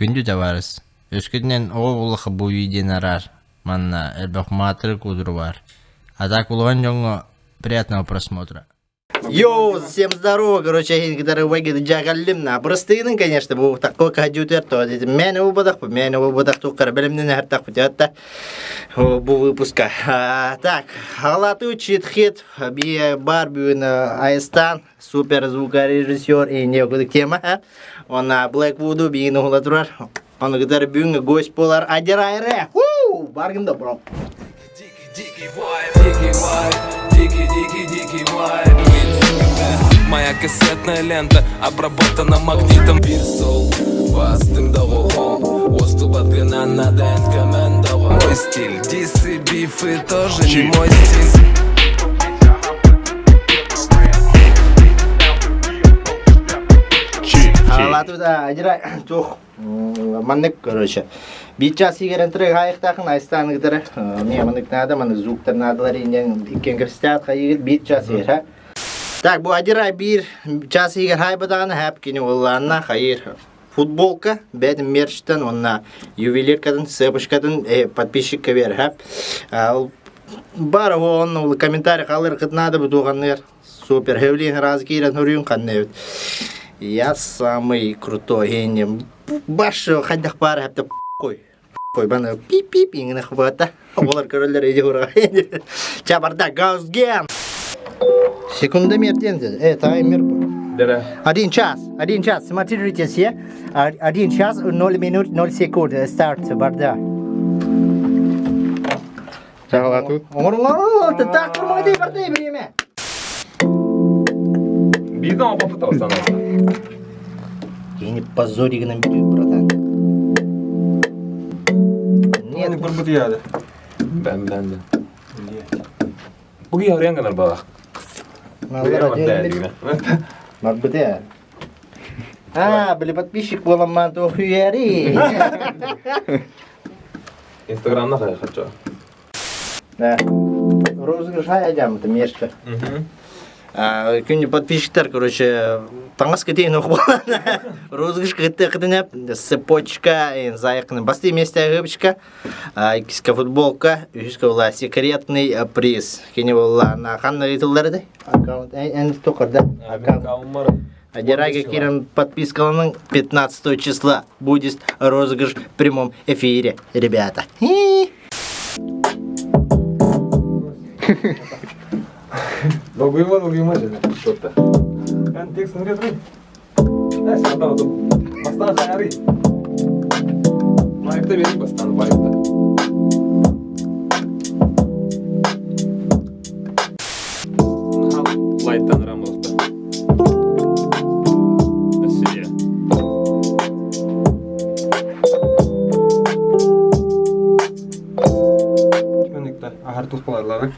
Күндү табаарыс, өскөтүнэн оҕо буоллахха бу видеоны араар, манна элбэх маатыры куудуру баар. А так улахан дьоҥҥо приятного просмотра. Йоу, всем здорово, короче, гитары выгодит на простыны, конечно, бу такой кадютер, то мен убадах, мен убадах тухкар белемнен хартах путятта бу выпуска. Так, халаты чит-хит, би бар бүгүн Айстан, супер звукорежиссер и не тема. Она Blackwood биин уһула турар. Оны кытары бүгүҥҥү гость буолар Адирайре. Баргын да, бро. Дикий вайб, дикий вайб, дикий, дикий, дикий вайб. Моя кассетная лента обработана магнитом. Бир сол, бастыңдағы қол, Остубат гына Мой стиль, дисы, бифы тоже не мой стиль. Алатуда Адирай тух маннык короче биир час игерен турар хаайыктаахын айстааны кытары мне маннык надо маннык звуктар наадалар иннен иккен кэпсэтээт хайыгыт биир час иһэр так бу адирай биир час иһигэр хаайбатаҕына хэп кини уоллаанна хайыр футболка бэт мерчтан уонна ювелиркатын цепочкатын подписчикка биэр хэп бар онно комментарий халыр надо бутуганныгар Супер, Хевлин раз киирэн хоруйун ханна эбит. Я самый крутой гений. Баш хайдах баар хэпте кой. Кой бана пип-пип иҥинэ хыбата. Олар көрөллөр иди ура. Чабарда газген. Секундомер диэн таймер бу. Да. Один час, 1 час, смотрите все. 1 час 0 минут 0 секунд. Старт, барда. Саҕалаатыбыт. Оҥорулар, так турмагы барда время. Биирден попытался она. Я не позори гынан бери, братан. Нет, барбытыяды. Бен бен бен. Буги ярыян гынар балах. Марбыты. А, били подписчик буоламман туохуяри. Инстаграмна хай хочу. Да. Розыгрыш айдам, это место. Күнде подписчиктер, короче, таҥас кэтиэн розыгрыш кытты цепочка, зайкны басты месте рыбочка, иккискэ футболка, үһүскэ була секретный приз. Кини була на ханна ыытыллар Аккаунт эн токар да? Аккаунт. Адирага киирэн подпискаланың 15 числа будет розыгрыш в прямом эфире, ребята. Долгуйма, долгуйма же. Что-то. Эн текст нырет Э, саатан бастан хайары. Вайпта берик бастан, вайпта. Лайттан рамылықта. Спасибо. Түмәнікті ахар тух боларлары.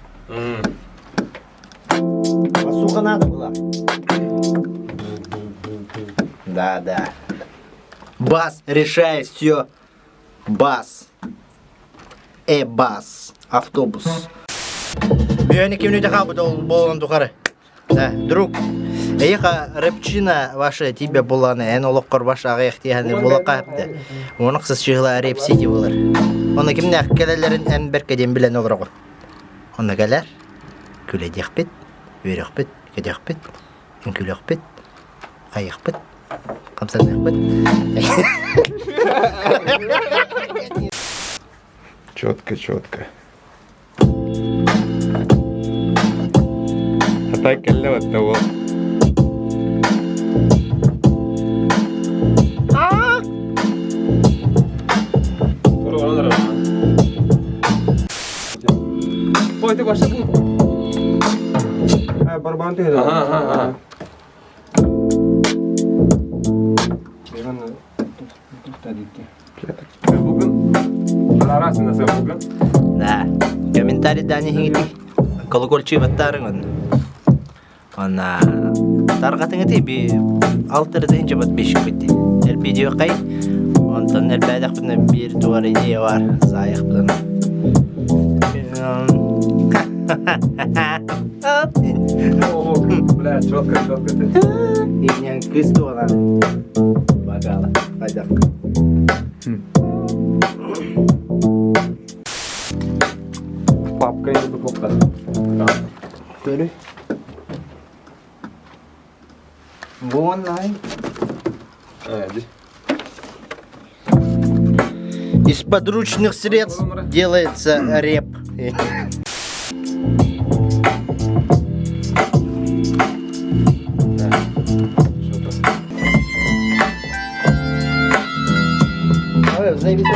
Басуха надо было. Да, да. Бас решает все. Бас. Э, бас. Автобус. Бүйәні кемнеде қалбыт ол болан тухары. Да, друг. Эйха рэпчина ваша тебе буланы, эн олоққор баш ағаяқ тиһәне булақа хәпті. Оны қысыз чыгыла рэп сити болар. Оны кимне келелерин эн беркеден билен олорого. Оны келер, күледехпит, үөрөхпүт, көтөхпүт, үҥкүлүөхпүт, хайыахпыт, хамсаныахпыт. Четко, четко. Хатай кэллэ батта уол. Ой, ты вообще был. Барабан ты Ага, ага. Бүгін арасында сен бүгін. Да. Комментарий дани хиңити. Колокольчик баттарың он. Она таргатыңыти би алтыр тыһынча подписчик битти. Эр видео кай. Онтон эр бәдәк бина бир туар идея бар. Заяқ билан. О, бля, четко, четко ты. Инен кыз туалан. Багала. Хайдак. Папка или духовка. Көрү. Вон най. Из подручных средств делается реп. Ой, заебись.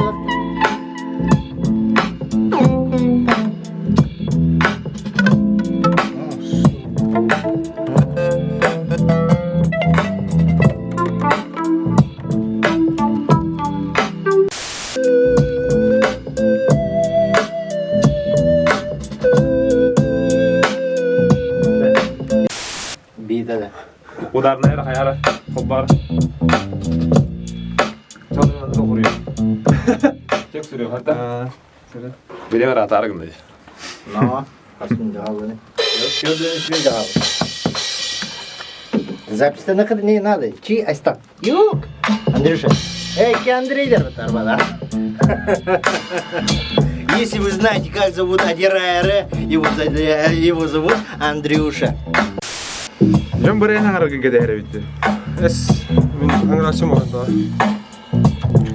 Биитэ Ударная хайара холбар. Чалынан тоҕуруйу. Чек сүрү хата. Биле аратар гынды. Но, хасмин дьаһалланы. Запись на не надо. Чи айста. Юк. Андрюша. Эй, Андрей дер Если вы знаете, как зовут Адира Ре, его, его зовут Андрюша. Дьон бырайын аҥараргын кэтэһэр эбит. Эс, мин аҥарачым оҕонтоо.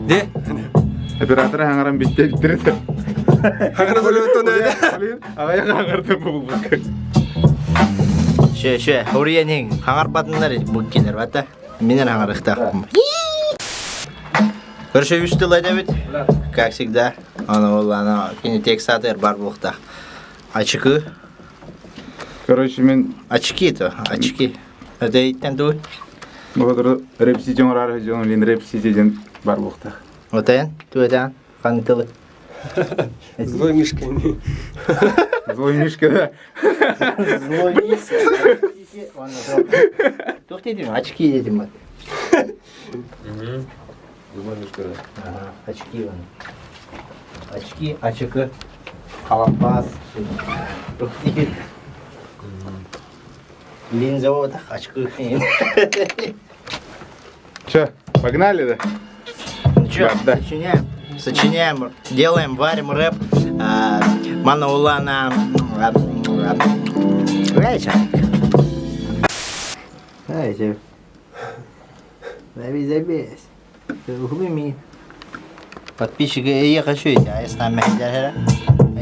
Де? Оператор аҥаран бүттэ бүттэрэ. Аҥара бөлөттөн öyle. Аҕайах аҥардан булбукка. Шө, шө, уруйан хаҥарбатыннар бу кинер бата. Минер хаҥарыхтаахпын. Короче, үс тыл эдэбит. Как всегда. Аны ол ана кини текст атыр бар буохтаах. Ачыкы. Короче, мен Очки то, очки. Это иттен туй. Боготур Рэп Сити оҥорор дьон Лин Рэп Сити диэн бар буохтаах. Отен, туэтан, ханны тылы. Злой Мишка. Злой Мишка, да. Злой Мишка. Туох диэтим, очки диэтим. Злой Мишка, да. Ага, очки он. Очки, ачыкы, халапас. Линза вот, очки. Че, погнали, да? Ну что, Да. сочиняем? Сочиняем, делаем, варим рэп. А, Мана Улана. Знаете, забей, забей. Подписчики, я хочу идти, а я с нами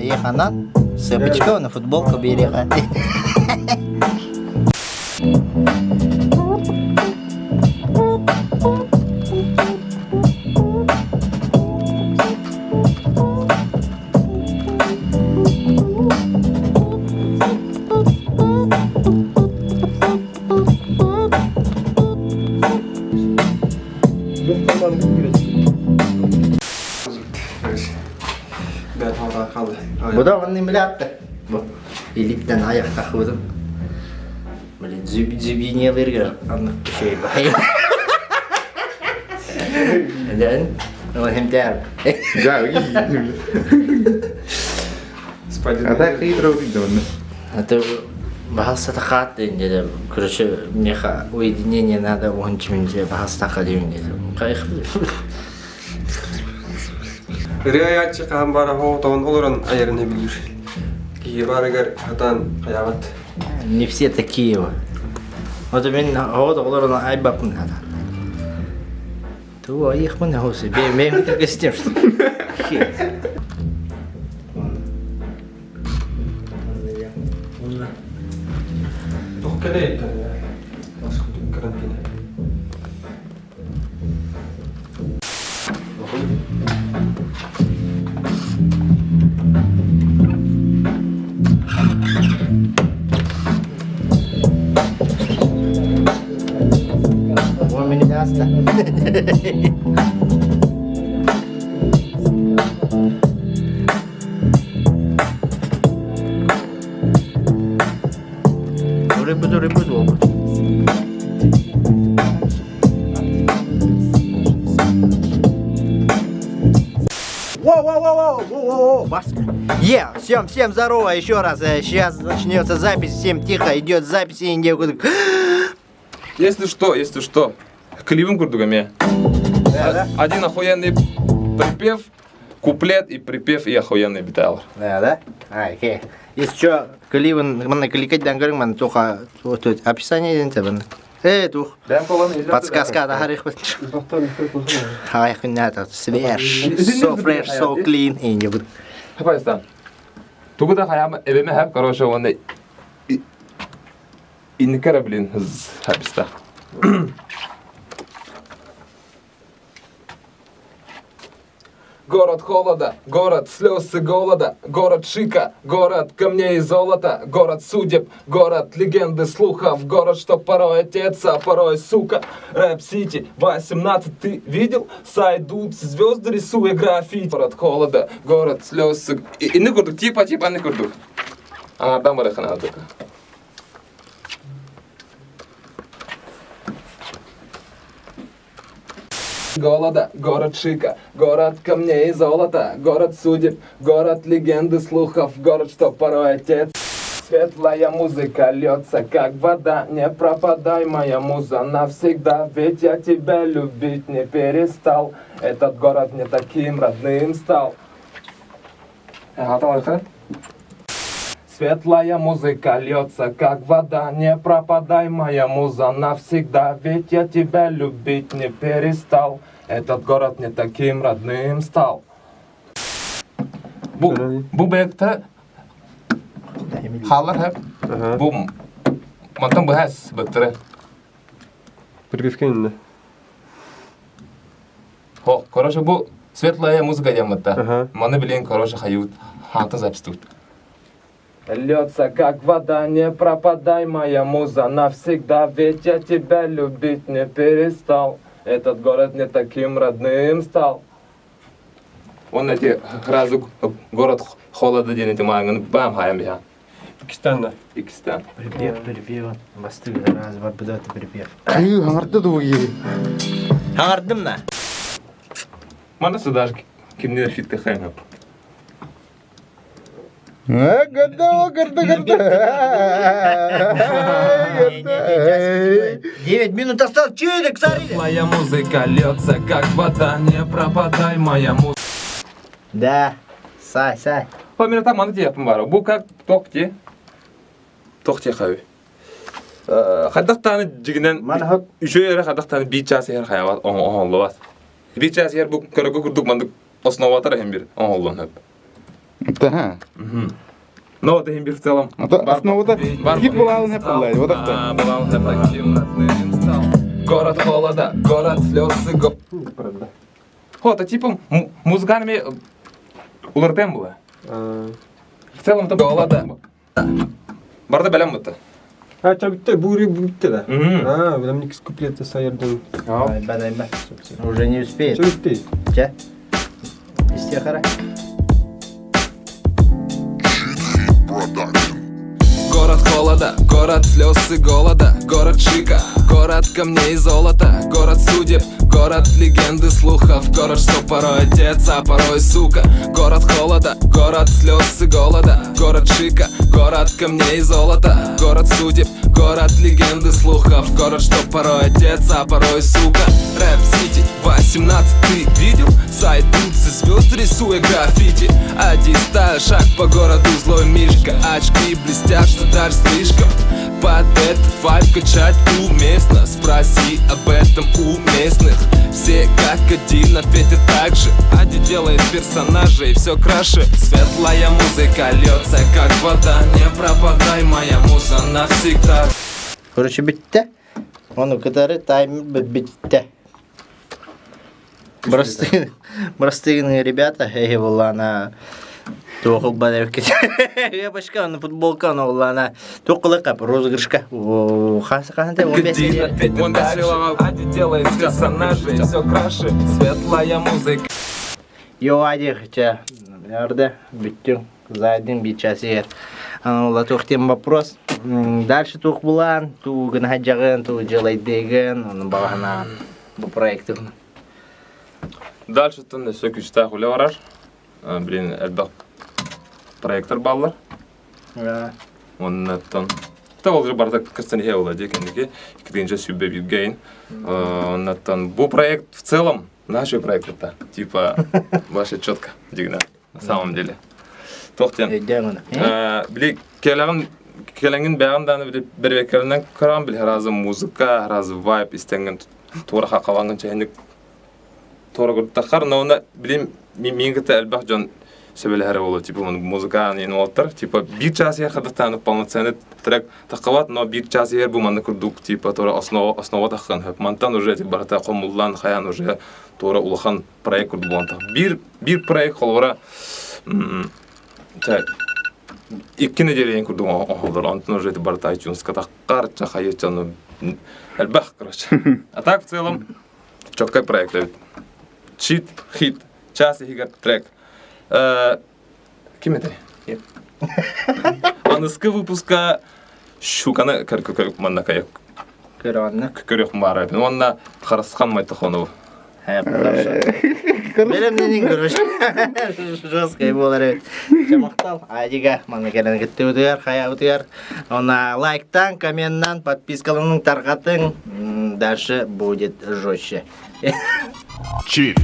Еханан, сыпочка на футболку берега. Бу да онны миллиардты. Бу илиттен аяқ тахыбытын. Блин, зубинелерге аннык şey бай. Ден, ол хемтер. Да, а так хитро увидел. Это бахас тахат деді. Короче, мне уединение надо, он чиминже бахас таха дейін деді. Кайх. Ырыа хаан бара хоҕотоҕун олорон айарын билир. Киһи барыгар хатан хайаҕат. Не все такие вот. Вот мен оҕо оҕолорун айбаппын хата. Ту айыхмын хосы. Бе мен кестем что. Тух кэлэй карантина. Он меня даст. Рыбу, рыбу, рыбу. Воу-воу-воу-воу-воу-воу, Баска. Е, всем, всем здорово, еще раз. Сейчас начнется запись, всем тихо, идет запись, и Если что, если что, клибым курдугами. Один охуенный припев, куплет и припев и охуенный биталар. Да, да? А, окей. Если что, клибын, манна кликать көрүҥ ман туха описание диэн табын. Э, тух. Подсказка да харих бит. Хай күннә свеж. So fresh, so clean. Инде бу. Хапайстан. Тугу да хаяма эбеме хап, короче, онда инникара, блин, хаписта. Город холода, город слез и голода, город шика, город камней и золота, город судеб, город легенды слухов, город, что порой отец, а порой сука. Рэп-сити, 18, ты видел? Сойдут звезды, рисуя граффити. Город холода, город слез и... И, и курдук, типа, типа, не курдук. А, там только. Голода, город шика, город камней и золота, город судеб, город легенды слухов, город, что порой отец. Светлая музыка льется, как вода, не пропадай, моя муза, навсегда, ведь я тебя любить не перестал. Этот город мне таким родным стал. Светлая музыка льется, как вода, не пропадай, моя муза, навсегда, ведь я тебя любить не перестал. Этот город мне таким родным стал. Бу, бу бэкта халар хэп. Бу мантан быһас бэктэрэ. Припевкин. Хо, короче, бу светлая музыка диэн Маны билин, короче, хают хата запись Льется, как вода, не пропадай, моя муза, навсегда, ведь я тебя любить не перестал. Этот город мне таким родным стал. Он эти сразу город холода диэн эти мааҥын бам хаям биһа. Пакистан. Икстан. Припев, припев. Басты раз, бар быдаты припев. Айы, аңарды дуги. Аңардым на. Мана даже кимнер фитте хайм Гадда, гадда, гадда. 9 минут осталось. Че это, царь? Моя музыка льется, как вода, не пропадай, моя музыка. Да. Сай, сай. По минутам маны тиеппин бар. Бу как тохти. Тохти хави. Хаддахтаны жигинен Маны хот. үчөө эрэ хаддахтаны бир час эр хаябат оңоллубат. Бир час эр бу көрөгө курдук мандык основатар эм бир оңоллон хөп. Да. Но это им бир в целом. Основада кип булалын хеп булай. Вот так. Город холода, город слез и го... Хо, это типа музыкальными улыртем было. В целом это голода. Барда бэлэм бутта. А, ча битте, бури битте да. Мгм. А, билем никс куплетте сайырдым. Айба, айба. Уже не успеет. Ча битте. Че? Истехара. Город холода, город слез и голода, город шика, город камней и золота, город судеб, город легенды слухов, город, что порой отец, а порой сука. Город холода, город слез и голода, город шика, город камней и золота, город судеб, город легенды слухов, город, что порой отец, а порой сука. Рэп-сити, 18, ты видел? Сойдутся звезды, рисуя граффити. Ади стайл, шаг по городу, злой мишка. Очки блестят, что даже слишком. Под этот вайб качать уместно. Спроси об этом у местных. Все как один ответят так же. Ади делает персонажей все краше. Светлая музыка льется, как вода. Не пропадай, моя муза, навсегда. Короче, битте. Оны кытары таймер битте. Простые, простые ребята, эй, была Туохул бадевки. Я башка на футболка, но она туохул кап розыгрышка. Хас хас он бес. Один ответит так же. Ади делает персонажей все краше. Светлая музыка. Йо ади хотя Ярда бүттүң за один бир час егер. Ана туох тем вопрос. Дальше туох булан, ту гына жагын, ту жылайдеген, onun балахана бу проекты. Дальше тын өсө күчтәэх үлэ барар. Блин, элбэх проектор баллар. Оннаттан. Та ол же барда кыстан хе ола декенеке. Иккинче сүбе биргейн. Оннаттан бу проект в целом Наш проект Типа, вообще четко, дигна, на самом деле. Туох диэн. Өйдөөн оны. Били кэлэҕин кэлэҥин бэҕин дааны били бэрбеккэринэн көрөн били разы музыка, разы вайб истэҥҥин туора хақалаҥын чэһинник туора курдаххар, но уна били миин кытта элбэх дьон сөбүлэһэрэ буолуо, типа музыка аны уолаттар, типа биир час иһэр хадаттааны полноценный трек таххабат, но биир час иһэр бу манна курдук типа туора основа основа таххан хөп. Мантан уже типа барыта хомуллан хайаан уже туора улахан проект курдук буолан тах. Биир биир проект холобура икки неделя курдук оһоллор, онтон уже барыта iTunes-ка таххар, чахайы элбэх, короче. А так в целом четкий проект эбит. Чит, хит, час иһигэр трек. Ким этэй? Аныскы выпуска щуканы манна Көрөҕүннэ. көрүөх баара эбит. Уонна Харысхан Майтохонов. Бэлэмнэнин короче. Жесткай буолар эбит. Махтал. Адига манна кэлэн кыттыбытыгар, хайабытыгар. Она лайктан, комменнан, подпискаланын тарҕатыҥ. Дальше будет жестче. Чит.